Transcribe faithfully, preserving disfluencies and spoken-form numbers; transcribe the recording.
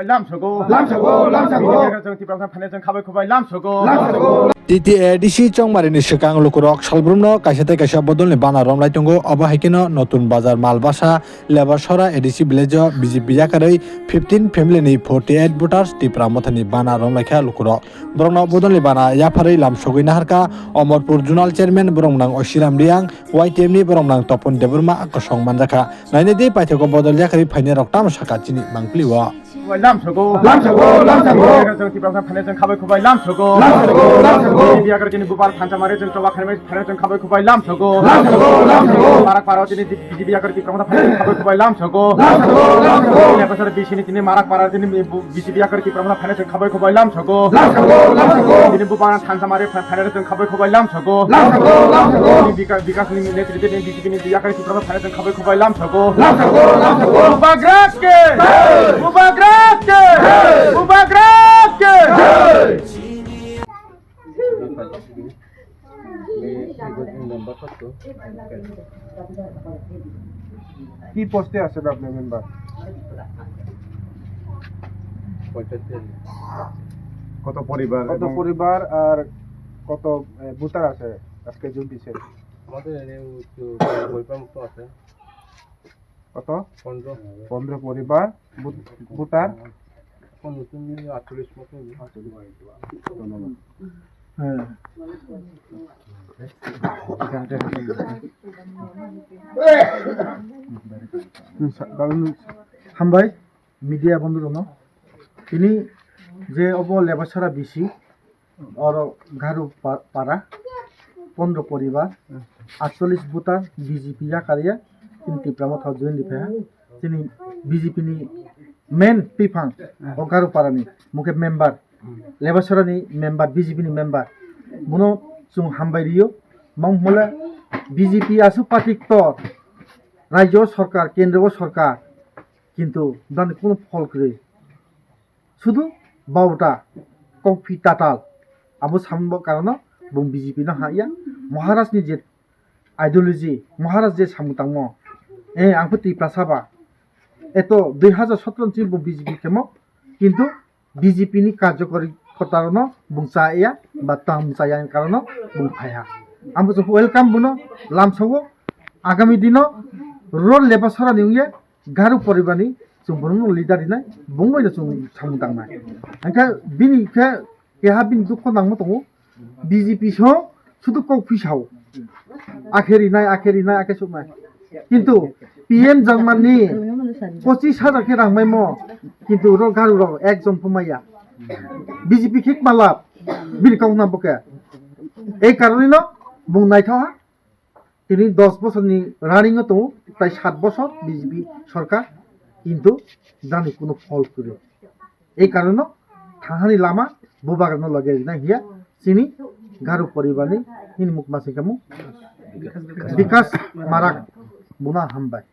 Lamsogo. Lamsogo, lamsogo. Chwng Tipra Motha phainai chwng khabai khubai lamsogo. Lamsogo. T T A D C Chongmari ni swkang lukurok salbrumno kaisa tei kaisa bodolni bana romlai tongo, obo hai kheno Notun Bazar Malbasa Lebasora A D C village o B J P yakarwi fifteen family ni forty eight voters Tipra Mothani bana romlaikha lukurok. Borokno bodolni bana yapharwi lamsogwi naharkha Omorpur Zonal Chairman borok nang Osiram Riang, Y T F ni borok nang Topon Debbarma kosong manjakha. Nainai di paithago bodol yakarwi phainai rok tamo sakha chini mangpili o. Lamsogo. Lamsogo, lamsogo. Chwng Tipra Motha phainai chwng khabai khubai lamsogo. Lamsogo, lamsogo. Biya kar chini bubar thansa mare chwng choba khaimai phainai chwng khabai khubai lamsogo. Lamsogo, lamsogo. Marak paro chini B J P yakarwi Tipra Motha phainai chwng khabai khubai lamsogo. Lamsogo, lamsogo. Lebasora B C ni chini marak paro chini B J P yakarwi Tipra Motha phainai chwng khabai khubai lamsogo. Lamsogo, lamsogo. Chini bubar thansa mare phainai chwng khabai khubai lamsogo. Lamsogo, lamsogo. Chini bika-, bikas ni netrite ni B J P ni yakarwi Tipra Motha phainai chwng khabai khubai lamsogo. Lamsogo, lamsogo. Bubagra ke! Jai! Bubagra ke! Jai! Bubagra ke! Jai! কি পোস্টে আছেন আপনি মেম্বার? পঞ্চায়েত। কত পরিবার কত এবং পরিবার আর কত, এ, ভোটার আছে আজকে যোগ দিছে? আমাদের এখানে ওই তো পরিবার মতো আছে। কত? পনেরো। পনেরো পরিবার, ভোট-, ভোটার? এখন নতুন আটচল্লিশ মতো। ধন্যবাদ। হ্যাঁ। Hambai, media bondhu rono. Tini je obo Lebasora B C, oro Garu pa-, para, pondro poribar, atchollish voter B J P yakarya, chini Tipra Motha join di phaha, chini B J P ni main twiphang, o Garu para ni, mukhe member, Lebasora ni member, B J P ni member, bono chwng hambai rio, mangmole B J P aswk party ktor, rajyo sarkar, kendro sarkar, kintu dani kono phol kwrwi. Sudu bauta, kokphi tatal. Abo sambo karono bung B J P no haya. Maharaj ni je ideology, Maharaj je samung tangmo, eh, ang pho Tiprasa ba. Eto dui hazar sotro ni bo B J P khemo, kintu B J P ni karjokori kotarono bung chaya, ba tam chaya ni karono bung phaiha. Amo chwng welcome bono lamsao agami dino rol Lebasora ni wngya Garu poribar ni chwng bono leader rinai, bung bai no chwng samung tangnai. Hingkhe bini khe keha bini dukho nangma tongo, B J P so sudu kok phisao. Akhe rinai, akhe rinai, akhe suknai. Kintu P M Jangman ni pochis hajar khe rang maimo, kintu ro Garu rok ekjon pho maya. B J P khe malap, bini kok na bo khe. Ei karonino bung naithoha. Tini dos bosor ni running o tongo, tai sat bosor B J P sorkar, kintu jani kuno phol kwrwi. Ei karono thangani lama bubagra no loge rina hiya chini Garu poribar ni hini mukma singkamu Bikas Marak buna hambai.